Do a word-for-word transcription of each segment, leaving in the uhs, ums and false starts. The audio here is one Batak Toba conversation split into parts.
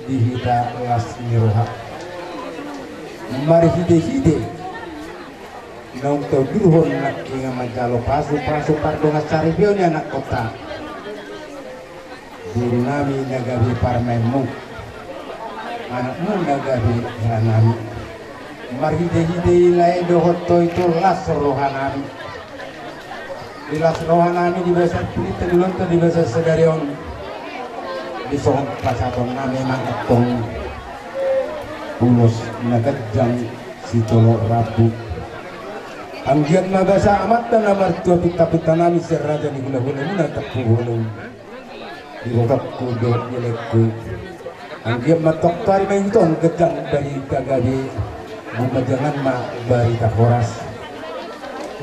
Di hita las ni roha. Marhitehite naung taundurhon nangkingan manjalo pasupasu pardongan saripeon ni anakkonta, boru nami na gabe parumaenmu, anakmu na gabe helanami. Marhitehite i lae dohot ho ito las rohanami. Di las rohanami di bagasan pinangidoonta di bagasan sadari on. Dison pasahaton nami ma antong ulos na ganjang sitolo rambu. Anggiat ma basa amanta na martua pintapinta nami sian raja ni hulahulamuna Tampubolon. Di botongku dohot di laengku. Anggiat ma antong tu ari mangihuthon ganjang barita gabe, bumajangan ma barita horas.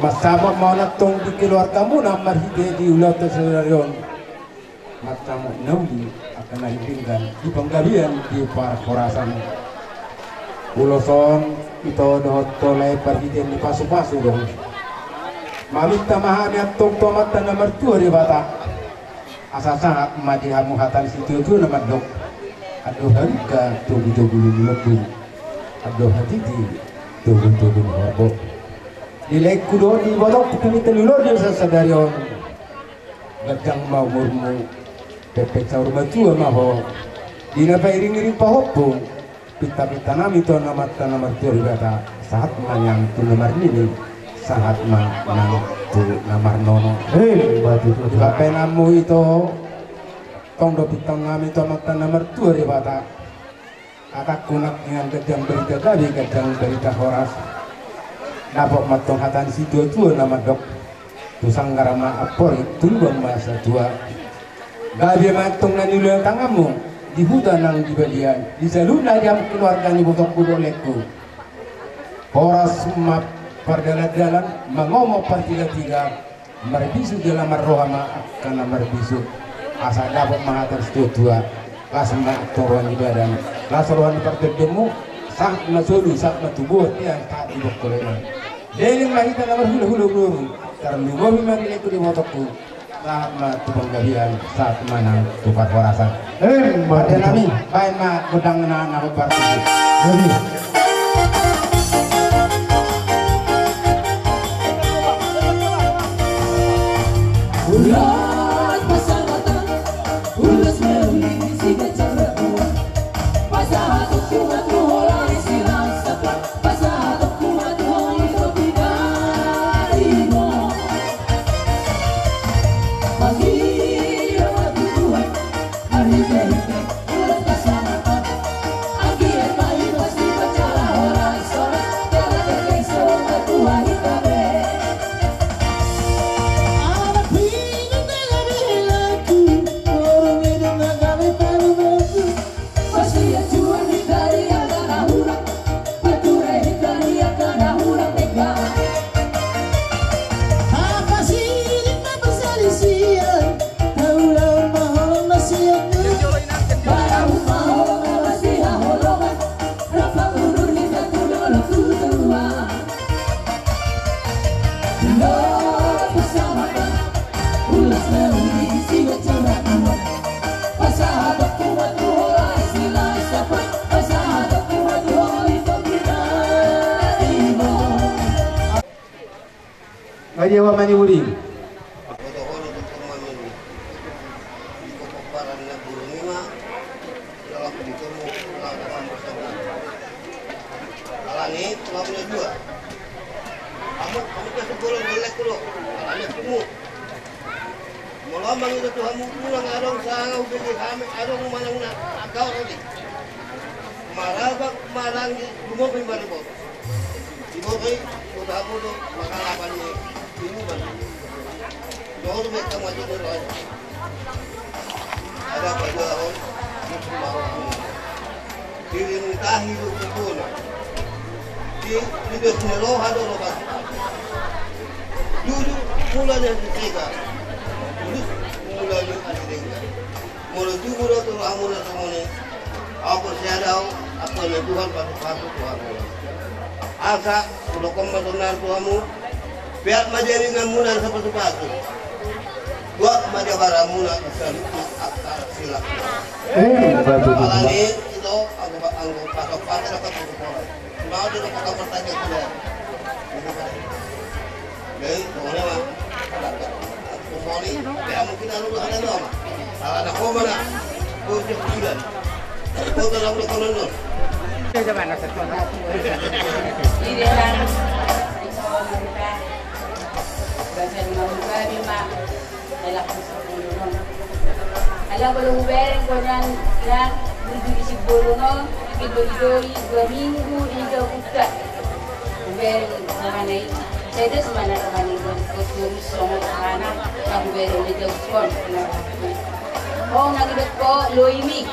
Marsama ma antong di keluargamuna marhite di ulaonta sadari on. Martama na uli angka na denggan di panggabean di parhorasan. Ulos on ito dohot ho lae parhitean ni pasupasu do. Maminta ma hami antong tu Amanta na martua Debata. Asa sahat ma di hamu hata ni situatua na mandok: Andor halumpang togutogu ni lombu, andor hatiti togutogu ni horbo. Di laengku dohot di botongku pinangidoon di sadari on. Ganjang ma umurmu, pepet saur matua ma ho. Di na pairingiring pahompu, pintapinta nami tu Amanta na martua Debata, sahat ma nang tu na marnini, sahat ma nang tu na marnono. Eh, batu tu. Di bapaknami ito, tong do pinangidoonnami tu Amanta na martua Debata. Hatangku nangkiningan ganjang barita gabe, ganjang barita horas. Dapot ma antong hata ni situatua na mandok: Tu sanggar ma amporik, tu lubang ma satua. Gabe ma antong na niulahon tanganmu di huta nang di balian, di saluhutna di hamu keluarga ni botongku dohot laengku. Horas ma pardalandalan, mangomo partigatiga, marbisuk jala marroha ma angka na marbisuk. Asa dapot ma hata ni situatua, las ma antong roha ni badan, las roha ni partondimu, sahat ma solu, sahat ma tubuan, ia sahat di bongkol i ma. Leleng ma hita na marhulahula umur, tarlumobi ma di laengku di botongku. Sahat ma tu panggabean, sahat ma nang tu parhorasan. Eh, marhite nami, baen ma gondangna na hombar tutu. Jadi. Ulos pasahaton, ulos mauliate, siganjang rambu. Pasahaton tu Tuhan tu holan ni si las. Ngai dia wama ni buri. Boto holo tu turma mini. Di kokomparan na burung ima. Dalam di turma. Alani tulang na dua. Hamu, hamu kasih bolong jelek dulu. Alani tumu. Molo mangido tu hamu tulang adong sanga ubege hami adong manang na agak tadi. Marabak maranggi lumobi maribot. Ibot i, kota hamu do mangalapan ni inuman. Dohot do mekam aja ni rohani. Ada paduahon, musim marok hamu. Dirintahi do kubona. Di, di dos ni roha do lobat. Dudu mula ni sega. Dudu mula ni sega. Molo tubu do tu rohamuna songon i, au porsea do au, angkuan ni Tuhan pasu-pasu Tuhan. Asa hudokhon ma sonari tu hamu, peak ma jaringanmuna asa pasu-pasu. Buat ma jabaranmuna asa luku angka silak. Eh, batu, batu. Alani Ala molo hubereng ho nian, nian burju ni simbolon on, didolidoli dua minggu, didolidoli. Hubereng rohana i, sai das ma na rohana i, songon rohana na hubereng, didolidoli. Ho na gidok ho loimi.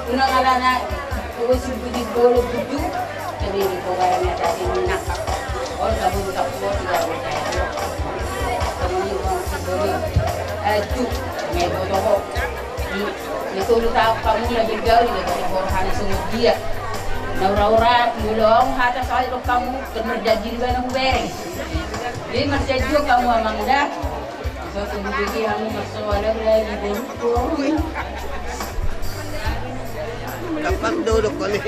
Unang alana tubusi budi bolo budu. Jadi di kobaran ya tadi minang. Oh, kabun kabun tidak ada. Kamu ni orang sendiri. Eh, tu, ngai foto ho. Di, di solu tahu kamu lagi gaul, lagi korban semua dia. Na ura-ura, mulong hata soal kamu, kan merjanji di mana hubereng. Jadi merjanji kamu amang dah. Dapat duduk kali.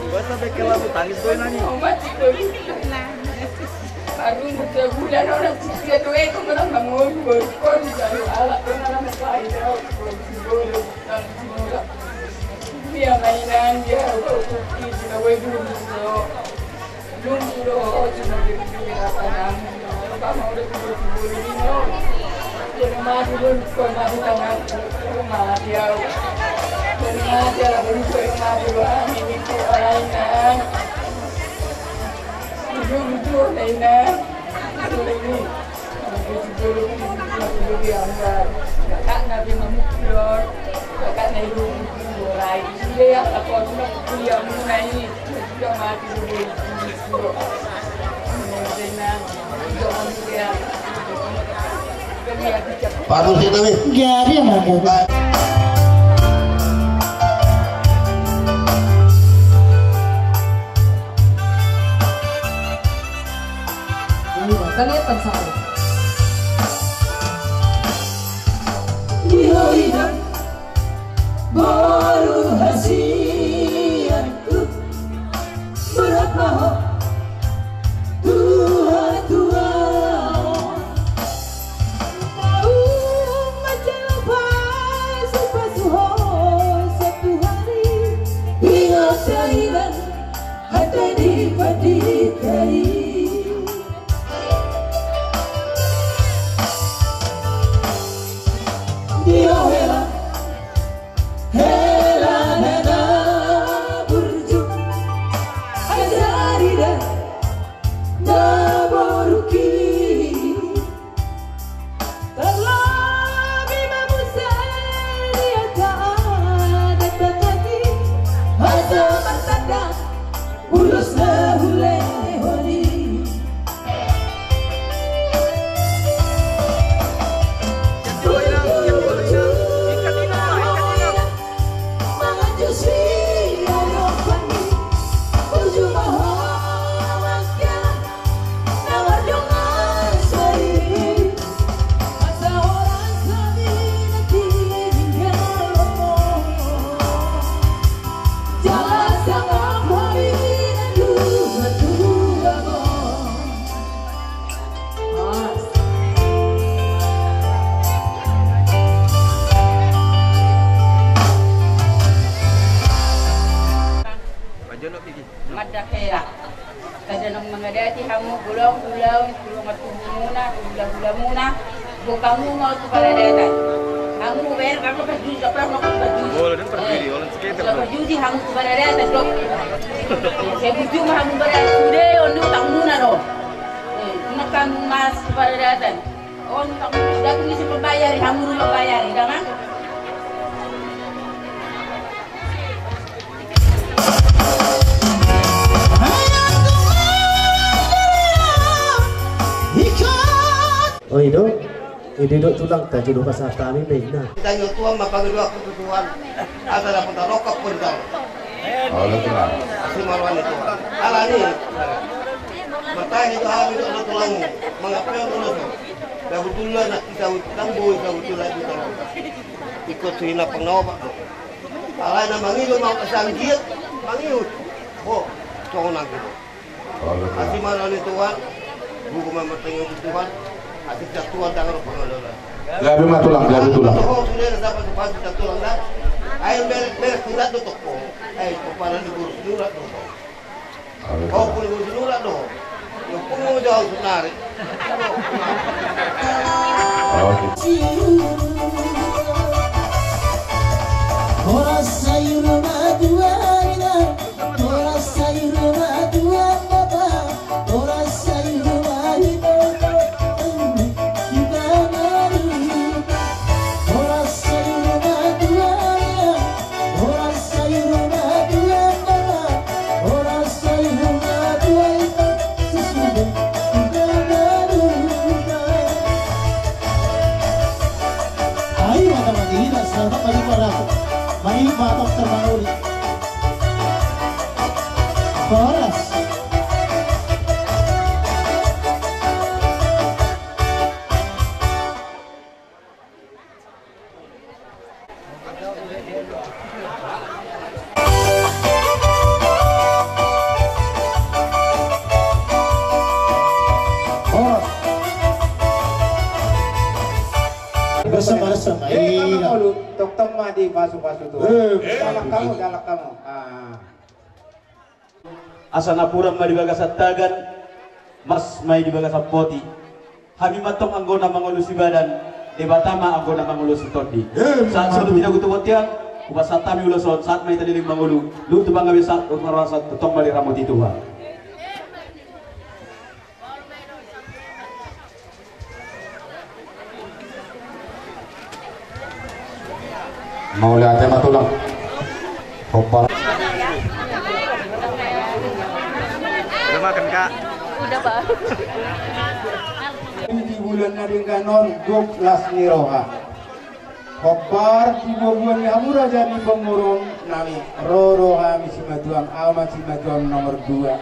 Buat sampai kelabu tangis gue nani. Baru muda-muda orang sisi itu itu orang ngomong gue kok di dalam alat orang lain. Ia ma inang, ia uga utuki, sina ue dulu so. Dulu do, sina diri diri apa nang. Apa mau udah tidur tidur ini no. Jadi mati dulu, kau mati tangan, kau mati au. Jadi mati ala dulu, kau mati dulu, amin itu ala inang. Dulu dulu ala inang. Dulu ini. Parmusik nami. Jadi, Amanda. Di ho inang boru hasianku, berat ma ho tuha-tuha. Naung manjalo pasu-pasu ho satu hari, ingot ma inang hata ni pandita i. Di ho hela, hela na burju, ajari da na boruki. Terlebih ma muse di angka adat Batak i, asa martanda ulos na hulehon i. Mada hela. Kada naung mangadati hamu, golong, ulaon, tulungan tubumuna, hula-hulamuna, boan hamu ma tu paradatan. Hamu bayar, hamu parjuji, parjuji. Parjuji hamu tu paradatan, dok. Sai burju ma hamu paradatan, sude on ni utangmuna do. Eh, unang hamu mas tu paradatan. On utangmuna, sudah tu ni si pembayar, hamu rumah bayar, ida ma. Oi do, i do tulang ta jolo pasahat hami baenna. Tangiang Tuhan ma pangidoanku tu Tuhan, asa dapot na rongkap pun tau. Olo, Tulang. Asi ma roha ni Tuhan. Alani. Martahi do hami tu anak tulangmu. Mangampehon ulos. Sabutulna na kita utang boi sabutulna di tolong. Ikut sina pengobat. Alai na mangido mau kesanggiat mangihut. Ho, songon nang gitu. Asi ma roha ni Tuhan, buku ma martangiang tu Tuhan, asi sian Tuhan dang ro pangaloan. Gabe ma Tulang, gabe Tulang. Ho, sudah ada dapat tu pasti sian Tulang dah. Ayo beres, beres, sudah tutup. Ayo, kepala di guru surat tuh. Ho, pun guru surat tuh. Yo, pun mau jauh senari. Oke. Horas sayur matua ina, horas sayur matua bapa, horas sayur matua bapa. Horas sayur matua ina, horas sayur matua bapa, horas sayur matua ina. Susudu. Ayo, mata mati, ini tak salah, tak paling parah. Mari, Pak Dokter Manuli. Horas. Bersama-sama. Eh, iya. Tongtong ma dipasu-pasu tu. Eh, dalak hamu, dalak hamu. Ah. Asa napuran ma di bagasan tagan, mas ma i di bagasan poti. Hami ma antong anggo na mangalusi badan, Debata ma anggo na mangalusi tondi. Eh, sahat ma songon tutu. Pinagutu bontean, hupasahat hami ulos on, sahat ma hita leleng mangolu, luhut tu panggabean, sahat tu parhorasan, tongtong ma diramoti Tuhan. Mauliate ma Tulang. Hombar. Udah makan, Kak? Udah, Pak. Di bulan na denggan on, gok las ni roha. Hombar di bubuan ni hamu raja ni pamoruon nami, ro do hami simatuam, au ma simatuam nomor dua.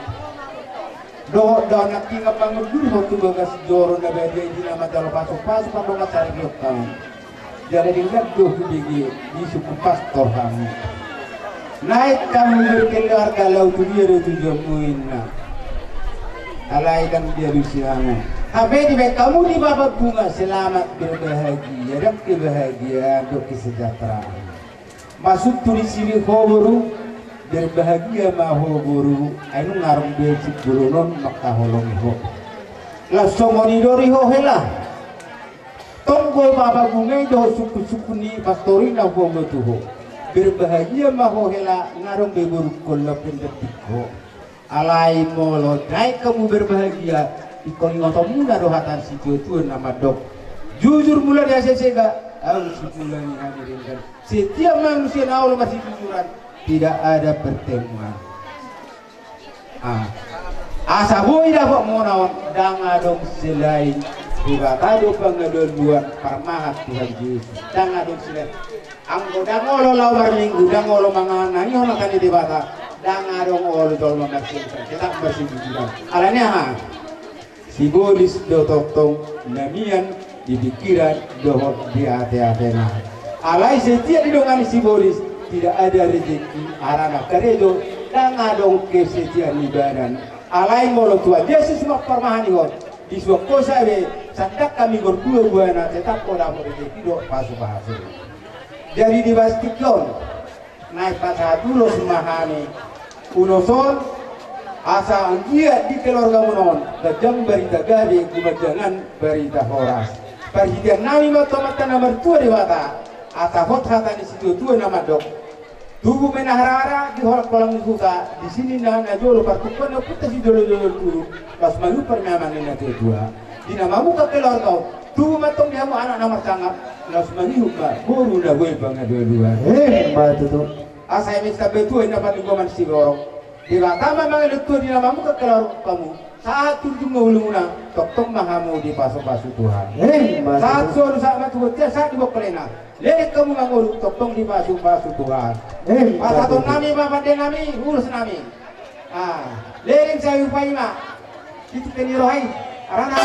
Dohot daonak ingan mangudurhon tu bagas joro na badia i di na mandok pasu-pasu pandongan saripeon hamu. Jala denggan do hubege di suku pastor hami. Naik hamu berkeluarga laho tu dia do tujuanmu inna. Alai dang dialusi hamu. Hape dibaen hamu di bapa bunga selamat berbahagia, dang kebahagiaan do kesejahteraan. Masuk tu disi ho boru, berbahagia ma ho boru, ai nunga adong be singkorunon mangkaholongi ho. Laos songon i do di ho hela. Tonggo bapa bunga i dohot sungkun-sungkun ni pastor i na huboan tu ho. Berbahagia ma ho hela, nga adong be boru holong pendamping ho. Alai molo naik hamu berbahagia, ingkon ingotonmuna do hata ni situatua na mandok. Jujur mula di hasesega, au si mula ni hami denggan. Setiap manusia na olo marsijujuran, tidak ada pertemuan. Ah. Asa boi dapotmuna on, dang adong selain Debata do pangalualuan, parmahan Tuhan Jesus. Dang adong selain. Anggo dang olo laho marminggu, dang olo manganangihon hata ni Debata, dang adong olo jolma marsijujuran, tetap marsijujuran. Alani aha? Sibolis do tongtong na mian di pikiran dohot di ateatena. Alai setiap didongani sibolis, tidak ada rezeki, harana karejo, dang adong kesetiaan ni badan. Alai molo Tuhan Jesus ma parmahanihon, disuan ho sae be, sandang hami gor dua buana, tetap ho dapot rezeki dohot pasupasu. Jadi di bagasan tingki on, naeng pasahat ulos ma hami. Ulos on, asa anggiat di keluargamuna on, ganjang barita gabe, gumanjangan barita horas. Parhitean nami ma tu Amanta na martua Debata, asa hot hata ni situatua na mandok. Tubu ma na harara di holang-holang ni huta, disi ninna na jolo partumpuan ni ompunta sijolo-jolo tubu, laos mangihut parmeaman ni na tua-tua. Di na mamungka keluarga on, tubu ma antong di hamu anak na marsangap, laos mangihut ma boru na boi pangalualuan. Emma tutu. Asa eme sitabe tua inna paninggoman siborok. Debata ma mangalehon tua di na mamungka keluarga hamu. Sahat tu ujung ngolumuna, tongtong ma hamu dipasupasu Tuhan. Emma tutu. Sahat solu sahat ma tu bontean, sahat di bongkolna. Leleng hamu mangolu, tongtong dipasupasu Tuhan. Emma tutu. Pasahatonnami ma pandenami, urusnami. Ah, leleng sai hupaima. Itu pe ni roha i. Arana.